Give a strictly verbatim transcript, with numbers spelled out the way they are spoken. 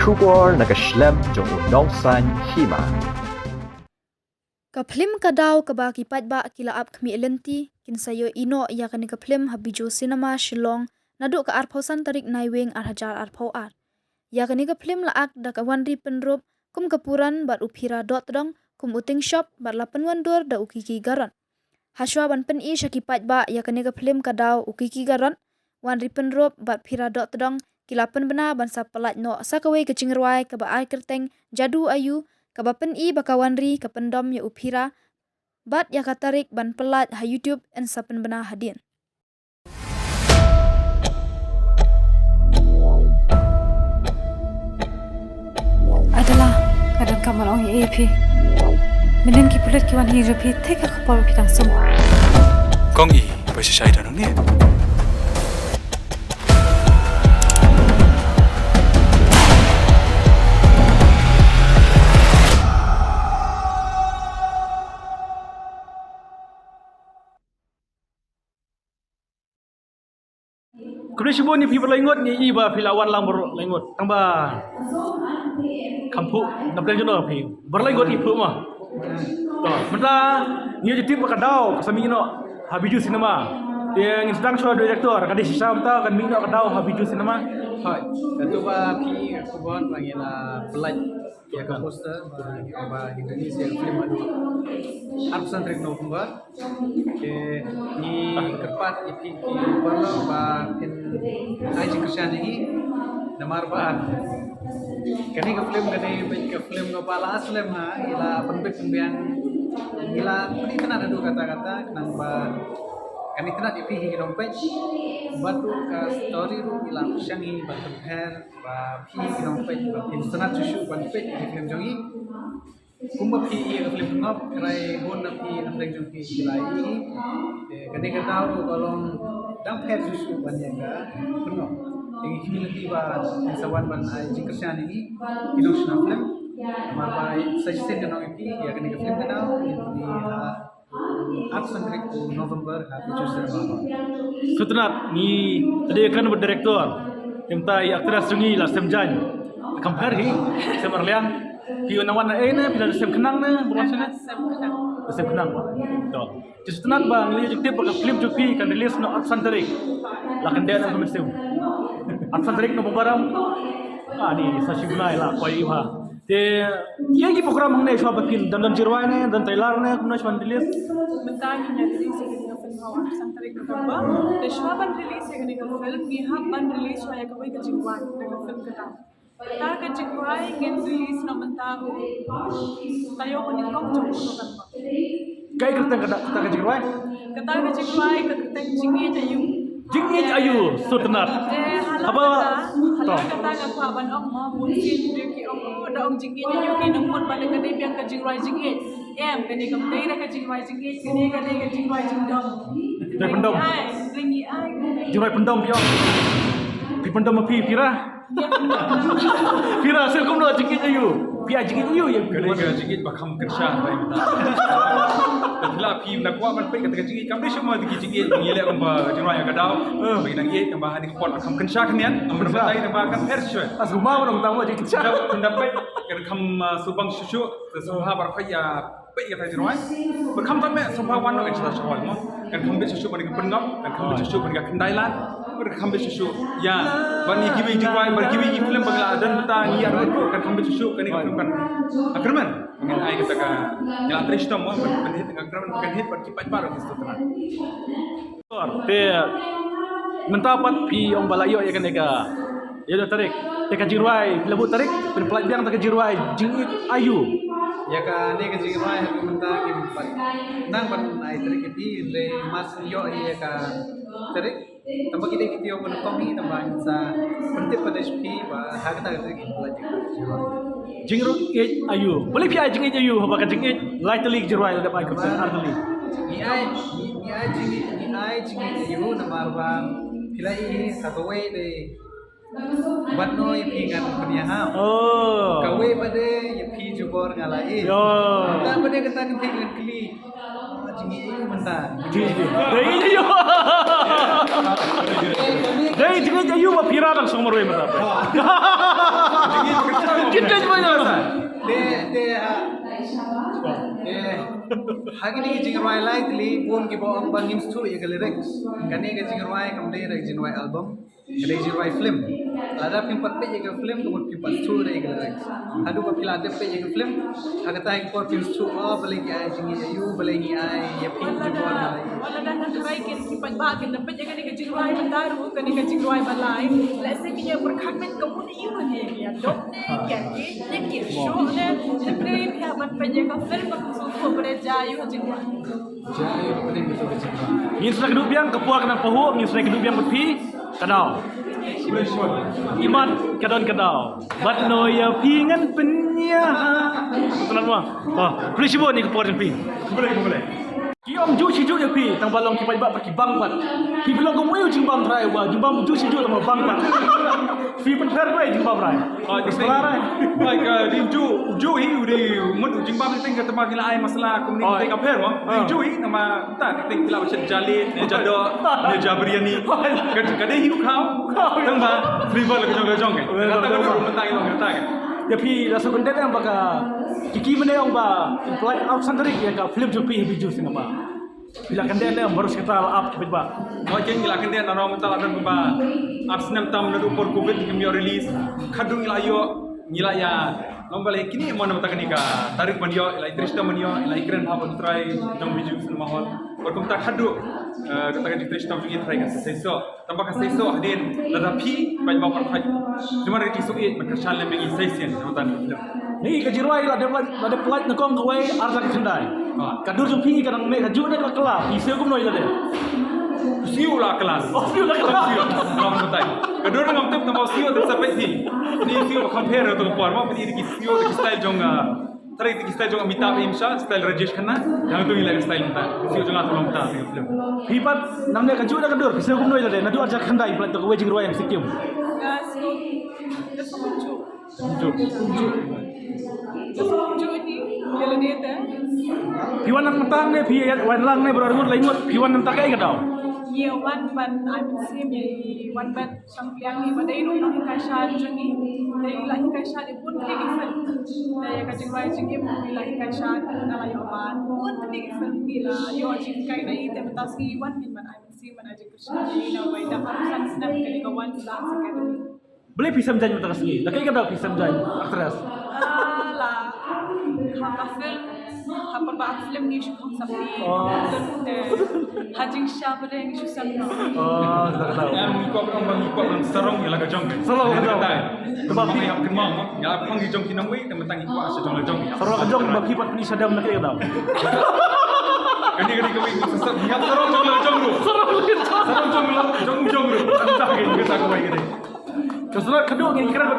Khubor na ka shlem jong u Nongsaiñ Hima. Ka phlim Ka Daw kaba ki paidbah ki la ap khmih lynti, kin sa ïohi noh ïa kane ka phlim ha Bijou Cinema Shillong naduh ka arphew san tarik Naiwieng ar hajar arphew ar. Ïa kane ka phlim la act da ka Wanri Pynrup kum ka Puran bad u Phira Dohtdong kum u Tingshop bad la pynwandur da u Kiki Garot. Hashwa ban pyni sha ki paidbah ïa kane ka phlim Ka Daw, u Kiki Garot, Wanri Pynrup bad Phira Dohtdong ki la pynbna ban sa pyllait noh sa kawei ka jingrwai kaba ai kyrteng Jadu Ayu, kaba pyni ba ka Wanri ka pyndom ïa u Phira bad ïa ka tarik ban pyllait ha YouTube yn sa pynbna hadien. Adela, nga donkam ban ong ïa phi. Mynnin ki pulit ki wan hi jong phi, te ka khapor phi dang sum. Kong i, bai shisha i da nang ni. Khublei shibun ïa phi baroh laingut, ngi i ba phi la wan lang baroh laingut. Tang ba kham phuh na pdeng jong phi. Baroh laingut ngi phuh mo. To, mynta ngi ju tip ba Ka Daw ka sa mih noh ha Bijou Cinema. Te ngin sdang shuwa director, ka dei shisha mynta kan mih noh Ka Daw ha Bijou Cinema. Hooid, katu ba phi khubor ba ngi la pyllait ïa ka poster ba, ba ngi release ïa ka film ha arphew san tarik November. Te ngi kyrpad ïa phi ki paralok ba phin ai jingkyrshan ïa ngi namar ba kane ka film, kane ka film kaba la slem ha, ngi la pynbit pynbiang, ngi la pyni tynnat haduh katta katta, khnang ba kan itynnat ïa phi hi ki nongpeit. Bad ruh ka story ruh ngi la pyrshang hi ban pynpher ba phi ki nongpeit ba phin sngewtynnat shuh shuh ban peit ïa ki film jong ngi. Kumba phi ïa ka film Pynngop, hynrei bun na phi na pdeng jong phi ki la ïohi. Te kane Ka Daw ruh ka long dang pher shuh shuh ban ïa ka Pynngop. Te ngi khmih lynti ba phin sa wan ban ai jingkyrshan ïa ngi ki nongshna film. Namar ba sa shisien ka nong ïa phi ïa kane ka film Ka Daw, ngi pynmih ha arphew san tarik u November ha Bijou Cinema. Sngewtynnat, ngi, te dei kan ba director. Te mynta i actress jong ngi la Sem Jaiñ. Kham pher hi, Sem Arliang. Phi nang wan na ei ne, phi la Sem Khnang ne, bukan sene? Sem Khnang. Sem Khnang. To. Sngewtynnat ba ngi la ju tip ba ka film jong phi kan release noh arphew san tarik. La kan dei na ka mynsiem. Arphew san tarik November am. Ah, ni sa shi bnai la poi i ba. Te ïa ki program hangne shuwa ba kin don, don jingrwai ne, don trailer ne, kumno shuwa ban release? Mynta ngin ïa release ïa kane ka film ha arphew san tarik November. Te shuwa ban release ïa kane ka film, ngi hap ban release shuwa ïa kawei ka jingrwai na ka film kata. Kata ka jingrwai ngin release noh mynta u taïew ba nyngkong jong u November. Kaei kyrteng kata, kata ka jingrwai? Kata ka jingrwai ka kyrteng Jingïeit Aïu. Jingïeit Aïu, sngewtynnat. Eh, halor kata, halor kata nga kwah ban ong mo, bun sien ki ong, oh, da ong Jingïeit Aïu, ki nang mut ba kane biang ka jingrwai jingïeit. Em, kane kam dei da ka jingrwai jingïeit, kane ka dei ka jingrwai jingdom. Jingrwai pyndom. Ai, ring i ai. Jingrwai pyndom phi ong. Phi pyndom ma phi, Phira. Phira, sngewbha kumno jingïeit Aïu. Phi ai jingïeit Aïu ïa phi. Kane ka jingïeit ba kham kynsha, ba mynta. Te phi la phi na kwah ban peit kata ka jingïeit, kam dei shuh ma dei ki jingïeit ngi leh kumba jingrwai Ka Daw. Ba ngi nang ïeit kumba hani ka por kham kynsha khyndiat, kam dei ba kan pher shuh. As kumba ba nang tang ba jingkynsha. Kan peit kan kham, ah, sngewbang shuh shuh, sngewbha ba peit ïa peit ïa ka jingrwai. Ba kham tam eh sngewbha wan noh ïa ka sha hall mo. Kan kham bit shuh shuh ban ïa ka Pynngop, kan kham bit shuh shuh ban ïa ka Khyndailad. Kan kham bit shuh shuh ïa ban ïa kiwei jingrwai, ban kiwei ki film ba la don ta ngi ïa ruh kan kham bit shuh shuh kane ka film kan. Ka kyrmen. Ngin ai kata ka ïa la trei shitom mo ban hit ka kyrmen, kan hit ban ki paidbah ruh ki sngewtynnat. Te mynta pat phi ong ba la ïoh ïa kane ka, ïa tarik. Te ka jingrwai phi la buh tarik, phin pyllait biang ta ka jingrwai Jingïeit Aïu. Ïa kane ka jingrwai ha mynta ngim pat nang ban ai tarik ïa phi, hynrei mar shu ïoh ïa ka tarik. Tang ba ki dei ki taïew ba nyngkong hi, tang ba ngin sa pyntip pat ïa phi ba ha kata ka tarik ngin pyllait ïa ka jingrwai. Jingïeit Aïu. Balei phi ai Jingïeit Aïu, haba ka jingïeit lai tylli ka jingrwai la dep ai kyrteng ar tylli. Ngi ai, ngi, ngi ai jingïeit, ngi ai Jingïeit Aïu namar ba phi la ïohi ha kawei de. Bad no ïa phi ngan pynïaid. Oh. Kawei ba de ïa phi jubor nga la ïohi. Yo. Kata ba de kata kan phi ngan kylli. Jingïeit Aïu mynta. Jingïeit Aïu. Dei Jingïeit Aïu ba Phira dang shong marwei mynta. Kita cuma jawab sa. De de ha. De ha kine ki jingrwai lai tylli bun kiba ong ba ngim sngewthuh ïa ka lyrics. Kane ka jingrwai kam dei ka jingrwai album. Ka dei jingrwai film. Lada phim pat peit ïa ka film ka mut phim pat sngewthuh ïa ka lyrics. Haduh ba phi la dep peit ïa ka film, ha kata ka por phin sngewthuh, oh, balei ki ai jingïeit ïa u, balei ngi ai ïa phi jubor, balei. Wala da ngan tharai ki paidbah kin da peit ïa kane ka jingrwai mynta ruh, kane ka jingrwai ba lai. Lehse kin ïa pyrkhat, men ka mut ïa u ne ïa dok ne ïa ki, ïa ki shoh ne, ne phi ïa ban peit ïa ka film ba kin sngewthuh ba dei jia ïa u jingrwai. Ngin sa kynduh biang, ka por ka nang pahuh, ngin sa kynduh biang bad phi, ka daw. Imat ka don ka daw. Bad no ïa phi ngan pynïaid. Tenang mo. Oh, phi shu ni ka por phi. Ki ong ju shi ju ïa phi, tang ba long ki paidbah pat ki bang pat. Phi phi long kum u jingbam trai wa, jingbam ju shi ju tang ba bang pat. Phi pynpher bai jingbam rai. Oh, just like, like, uh, di ju, ju hi u di mut u jingbam ni ting ka tama ki la ai masala kum ni ting ka pher mo. Di ju hi nama ta ni ting ki la ba shet jali, ne jado, ne ja biryani. Ka ka dei hi u khau. Tang ba flavor la ka jong la jong ke. Ka ta ka du mynta ki long ka ta ke. Ïa phi la sa kyndet em ba ka ki ki mane ong ba pynlait ar san tarik ïa ka film jong phi ha Bijou Cinema. Phi la kyndet ne em baroh shi katta la ap ki paidbah. Hooid, ngi la kyndet na nong mynta la don kumba ar snem tam naduh por covid ngim ïoh release. Khadduh ngi la ïoh, ngi la ïa, nong ba la ïa kine mon mynta kane ka tarik ban ïoh, la ïa trei shitom ban ïoh, la ïa kren ha ban trai jong Bijou Cinema Hall. Bad kumta khadduh, eh, kata ka trei shitom jong ngi trai kan sa seisoh. Tang ba ka seisoh hadien lada phi paidbah pyrkhat. Jemar ka jingsuk ïeit ban kyrshan lem ïa ngi shisien na bynta ka film. Ni ka jingrwai la dep lait, la dep lait na kong kawei ar hajar khyndai. Ah. Ka dur jong phi ka dang mih kajuh ne ka la kylla, phi siew kumno ïa lade? Siew la kylla. Oh, siew la kylla. Siew. Ngam batai. Ka dur ngam tip tang ba siew tip sa peit phi. Ni siew ba compare to ka por mo, phi ni ki siew ki style jong, ah, Trai ki style jong Amitabh, Aim Shah, style Rajesh Khanna, yang tu ngi la style mynta. Siew jong nga tu long mynta ka film. Phi pat namne kajuh da ka dur, phi siew kumno ïa lade, naduh ar hajar khyndai phi la dep kawei jingrwai ha Sikkim. Nga siew, nga siew kumjuh. Kumjuh. Nga siew kumjuh hi ïa lade te. Phi wan nangta ne, phi wan lang ne, baroh arngut lai ngut, phi wan nangta kaei ka daw? Ïa wan ban ai mynsiem, ïa wan ban Shang pliang ngi ba dei ruh nonghikai shad jong ngi. Dei la hikai shad ïa bun tylli ki film. Dei ïa ka jingrwai jingim ngi la hikai shad, na la ïoh ban bun tylli ki film ngi la ïoh jinghikai na i, te mynta sngi wan ngin ban ai mynsiem ban ai jingkyrshan ïa i na wei da ka san snem kane ka One Dance Academy. Balei phi sem jaiñ mynta ka sngi? La kaei ka daw phi sem jaiñ actress? Ah, la ha ka film, ha pynbna film ngi shu kham sap ni. Oh. Ha jingshisha pat ngi shu sem noh. Oh, da ka daw. Em, ngi kwah ban, ngi kwah ban sarong ïa la ka jong. Sarong ïa la ka jong. Kata. Kaba phi ïa kynmaw mo, ïa phong ki jong ki nongwei, te mynta ngi kwah sa jong la jong. Sarong la ka jong ba phi pat pyni shadem na ka daw. Kane kane kawei ngi sa sep, ngi ïa sarong jong la jong ruh. Sarong la jong. Sarong jong la jong jong ruh. Kata kawei kane. Ka surat khadduh ngi kren.